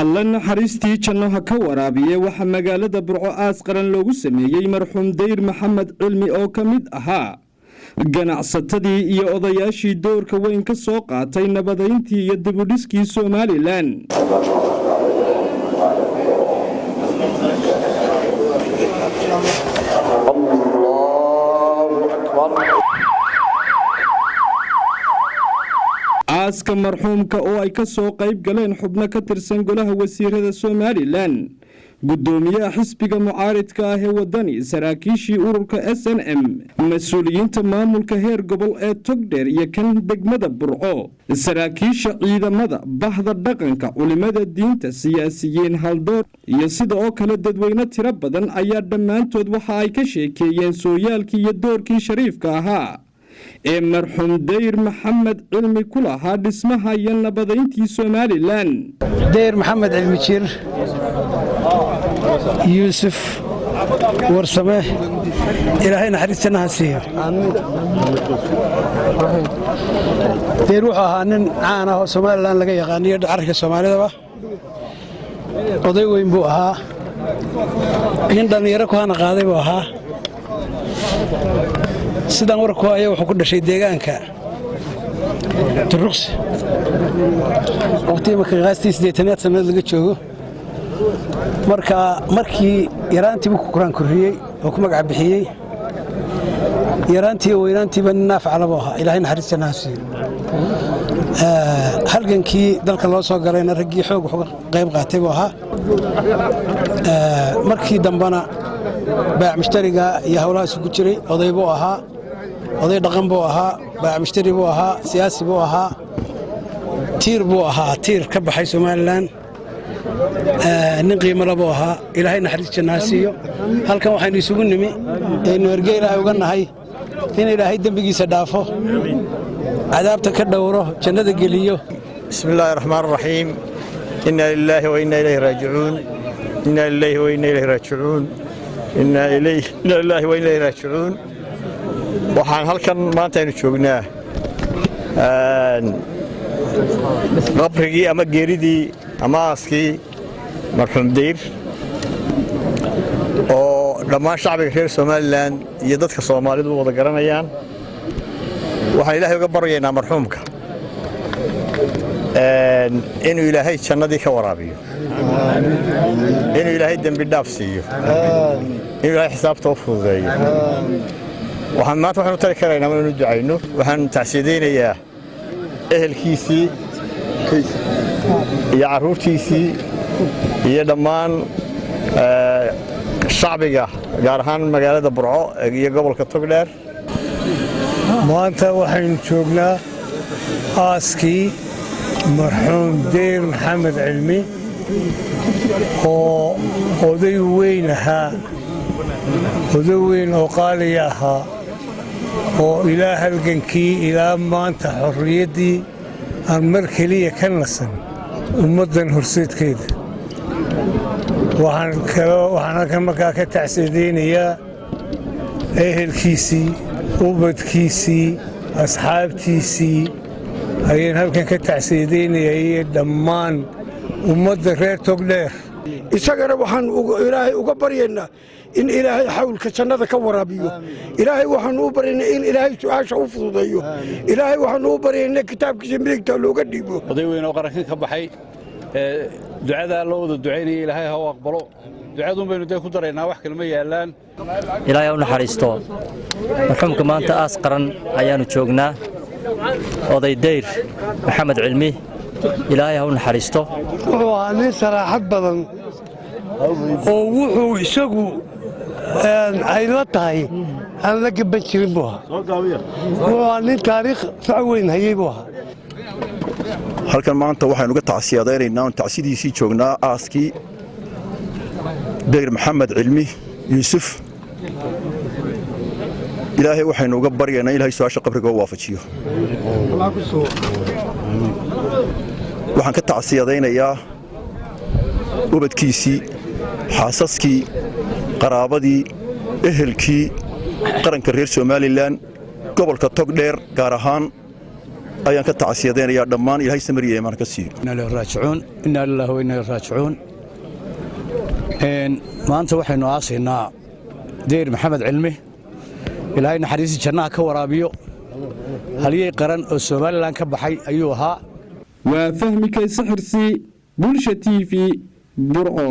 Alle naxariistii janno ha ka waraabiye. Waxaa magaalada Burco aas qaran loogu sameeyey marxuum Dayr Maxamed Cilmi oo ka mid ahaa ganacsatadii iyo odayaashii doorka weyn ka soo qaatay nabadayntii iyo dibudhiskii Somaliland. Aaska marxuumka oo ay ka soo qayb galeen xubno ka tirsan golaha wasiirada Somaliland, guddoomiyaha xisbiga mucaaridka ah ee Wadani, saraakiishii ururka SNM, mas-uuliyiinta maamulka heer gobol ee Togdheer iyo kan degmada Burco, saraakiisha ciidamada, bahda dhaqanka, culimada diinta, siyaasiyiin, haldoor iyo sida oo kale dadweyne tiro badan ayaa dhammaantood waxa ay ka sheekeeyeen sooyaalkii iyo doorkii shariifka ahaa ee marxuum Dayr Maxamed Cilmi ku lahaa dhismaha iyo nabadayntii Somaliland. Dayr Maxamed Cilmi Jir Yuusuf Warsame, Ilaahay naxariistanna ha siiyo. Dayr wuxuu ahaa nin caan ah oo Somaliland laga yaqaaniyo dhacarka Soomaalidaba. Oday weyn buu ahaa, nin dhallinyaro ku hana qaaday buu ahaa. Sidaan warku aya wuxuu ku dhashay deegaanka Duruqsi waqti imaka qiyaastii 80aad sannadood laga joogo. Marka markii yaraantiibu ku quraan korriyey oo ku magac bixiyey, yaraantii weynaantiiba nin naafacala buu ahaa. Ilaahay naxariis janna ha siiyo. Halgankii dalka loo soo galayna raggii xoog wax uga qayb qaatay buu ahaa. Markii dambena baac mushtariga iyo howlahaas ku jiray. Oday buu ahaa, oday dhaqan buu ahaa, baac mushtari buu ahaa, siyaasi buu ahaa, tiir buu ahaa, tiir ka baxay Somaliland, nin qiimala buu ahaa. Ilaahay naxariis janna ha siiyo. Halkan waxaynu isugu nimi aynu erge Ilaahay uga nahay in Ilaahay dembigiisa dhaafo, cadaabta ka dhowro, jannada geliyo. بسم الله الرحمن الرحيم. إنا لله وإنا إليه راجعون، إنا لله وإنا إليه راجعون، إنا إليه إنا لله وإنا إليه راجعون. Waxaan halkan maanta aynu joognaa qabrigii ama geeridii ama aaskii marxuum Dayr oo dhammaan shacbiga reer Somaliland iyo dadka Soomaalidu wada garanayaan. Waxaan Ilaahay uga baryaynaa marxuumka inuu Ilaahay jannadii ka waraabiyo, inuu Ilaahay dembi dhaaf siiyo, inuu Ilaahay xisaabta u fududeeyo. Waxaan maanta waxaanu tari karaynaa inuu ducayno. Waxaan tacsiyadaynayaa ehelkiisii iyo carruurtiisii iyo dhammaan shacbiga, gaar ahaan magaalada Burco iyo gobolka Togdheer. Maanta waxaynu joognaa aaskii marxuum Deyr Maxamed Cilmi oo oday weyn ahaa, oday weyn oo qaaliya ahaa, oo ilaa halgankii ilaa maanta xorriyaddii aan mar keliya ka nasan ummaddan horseedkeeda. Waxaan halkan markaa ka tacsadaynayaa ehelkiisii, ubadkiisii, asxaabtiisii ayaan halkan ka tacsiyadeynaya iyo dhammaan ummadda reer Togdheer. Isagana waxaan Ilaahay uga baryaynaa in Ilaahay xawlka jannada ka waraabiyo. Ilaahay waxaanu u baryaynaa in Ilaahay su-aasha u fududeeyo. Ilaahay waxaanu u baryaynaa kitaabkiisa midigta looga dhiibo. Oday weyn oo qarankan ka baxay, ducadaa loo wada ducaynaya Ilaahay ha u aqbalo. Ducaduun baynu dee ku daraynaa, wax kalema yaallaan. Ilaahay ha u naxariisto marxuumka. Maanta aas qaran ayaannu joognaa, oday Dayr Maxamed Cilmi, Ilaahay ha u naxariisto. Wuxuu ahaa nin saraaxad badan oo wuxuu isagu ay la tahay aan la gaban jirin buu ahaa. Wuxuu ahaa nin taariikh fac weyn hayey buu ahaa. Halkan maanta waxaynu ga tacsiyadaynaynaa oon tacsidiisii joognaa aaskii Dayr Maxamed Cilmi Yuusuf. Ilaahay waxaynu uga baryaynaa in Ilahay su-aasha qabriga u waafajiyo. Waxaan ka tacsiyadaynayaa ubadkiisii, xaasaskii, qaraabadii, ehelkii, qaranka reer Somaliland, gobolka Togdheer gaar ahaan. Ayaan ka tacsiyadaynayaa dhammaan. Ilaahay samariya imaan ka siiyo. Raajicuun, innaa lillaahi wa innaa raajicuun. Maanta waxaynu aasaynaa Deyr Maxamed Cilmi. Ilaahay naxariistii jannaha ka waraabiyo. Halyey qaran oo Somaliland ka baxay ayuu ahaa. Waa Fahmi Kayse Xirsi, Bulsha TV, Burco.